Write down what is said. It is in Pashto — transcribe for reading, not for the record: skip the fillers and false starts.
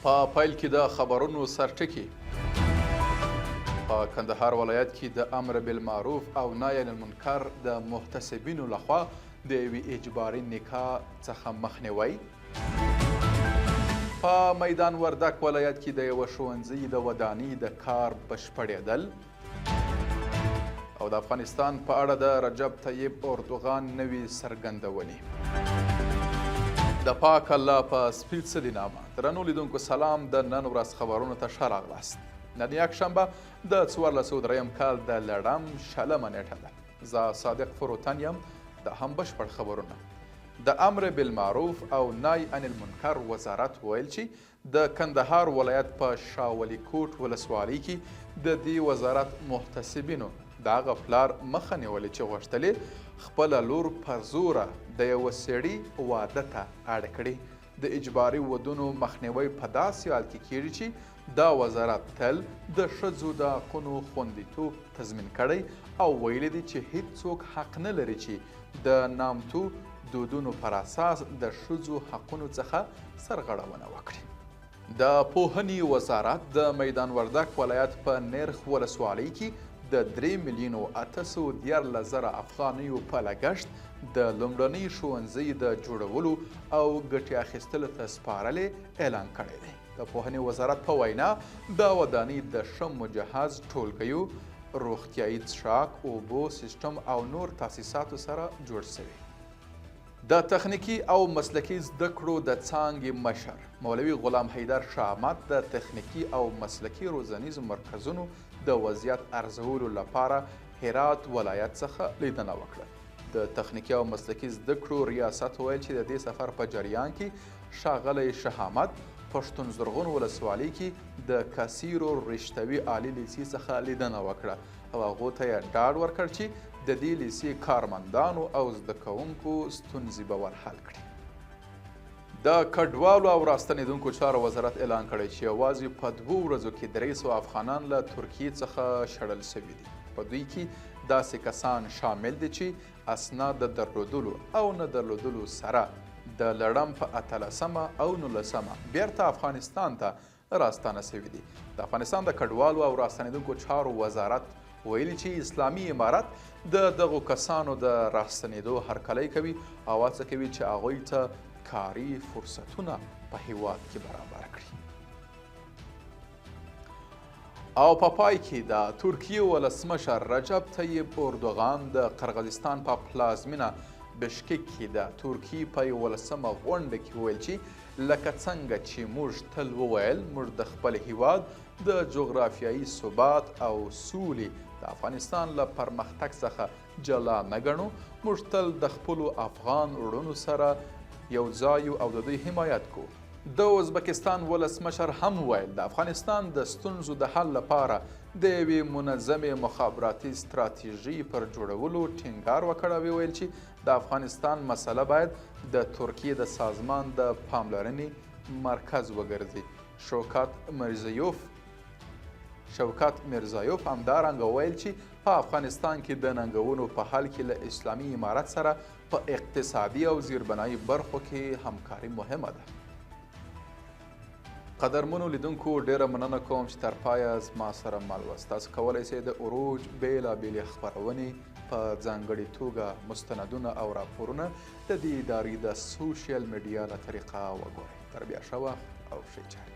په پیل کې د خبرونو سرټکي. په کندهار ولایت کې د امر بالمعروف او نهی عن المنکر د محتسبینو لخوا د یوې اجباري نکاح څخه مخنیوی. په میدان وردک ولایت کې د یوه ښوونځي د ودانۍ د کار بشپړېدل. او د افغانستان په اړه د رجب طیب اردوغان نوې څرګندونې. د پاک الله په سپیڅلي نامه درنو لیدونکو سلام، د نن ورځ خبرونو ته ښه راغلاست. نن یکشنبه د 1403 کال د لړم 20مه نیټه ده. زه صادق فروتن یم. د هم بشپړ خبرونه. د امر بالمعروف او نهی عن المنکر وزارت ویل چې د کندهار ولایت په شاه ولي کوټ ولسوالۍ کې د دې وزارت محتسبینو د هغه پلار مخه نیولې چې غوښتل یې خپله لور په زوره د یوه سړي واده ته اړ کړي. د اجباري ودونو مخنیوی په داسې حال کې کیږي چې دا وزارت تل د ښځو د حقونو خوندیتوب تضمین کړی او ویلي دي چې هیڅوک حق نه لري چې د نامتو دودونو پر اساس د ښځو حقونو څخه سرغړونه وکړي. د پوهنې وزارت د میدان وردک ولایت په نرخ ولسوالۍ کې د 3,813,000 افغانیو په لګښت د لومړنۍ ښوونځي د جوړولو او ګټې اخیستلو ته سپارلې اعلان کړی دی. د پوهنې وزارت په وینا دا ودانۍ د ښه مجهز ټولګیو، روغتیایي څښاک اوبو سیستم او نور تاسیساتو سره جوړ شوی. د تخنیکي او مسلکي زده کړو د څانګې مشر مولوي غلام حیدر شامت د تخنیکي او مسلکي روزنیزو مرکزونو د وضعیت ارزولو لپاره هرات ولایت څخه لیدنه وکړه. د تخنیکي او مسلکي زده کړو ریاست وویل چې د دې سفر په جریان کې ښاغلی شهامت پښتون زرغون ولسوالۍ کې د کثیرو رشتوي عالي لیسې څخه لیدنه وکړه او هغو ته یې ډاډ ورکړ چې د دې لیسې کارمندانو او زده کوونکو ستونزې به ور حل کړي. د کډوالو او راستنېدونکو چارو وزارت اعلان کړی چې یوازې په 2 ورځو کې 300 افغانان له ترکیې څخه شړل شوي دي. په دوی کې داسې کسان شامل دي چې اسناد د درلودلو او نه درلودلو سره د لړم په 18مه او 19مه بیرته افغانستان ته راستانه شوي دي. د افغانستان د کډوالو او راستنېدونکو چارو وزارت ویلي چې اسلامي امارت د دغو کسانو د راستنېدو هرکلی کوي او هڅه کوي چې هغوی ته کاري فرصتونه په هیواد کې برابر کړي. او په پای کې د ترکیې ولسمشر رجب طیب اردوغان د قرغزستان په پلازمینه بشکک کې د ترکیې په 11مه غونډه کې وویل چې لکه څنګه چې موږ تل وویل، موږ د خپل هیواد د جغرافیایي ثبات او سولې د افغانستان له پرمختګ څخه جلا نه ګڼو. موږ تل د خپلو افغان وروڼو سره یو ځای یو او د دوی حمایت کوو. د ازبکستان ولسمشر هم وویل، د افغانستان د ستونزو د حل لپاره د یوې منظمې مخابراتي ستراتیژۍ پر جوړولو ټینګار وکړ او وویل چې د افغانستان مسله باید د ترکیې د سازمان د پاملرنې مرکز وګرځي. شوکت میرزایوف همدارنګه وویل چې په افغانستان کې د ننګونو په حل کې له اسلامي امارت سره په اقتصادي او زیربنایي برخو کې همکاري مهمه ده. قدرمنو لیدونکو، ډیره مننه کوم چې تر پایه زما سره مل واست. تاسو کولی شئ د عروج بېلابېلې خپرونې په ځانګړې توګه مستندونه او راپورونه د دې ادارې د سوشیل میډیا له طریقه وګورئ. تر بیا ښه وخت او ښې چارې.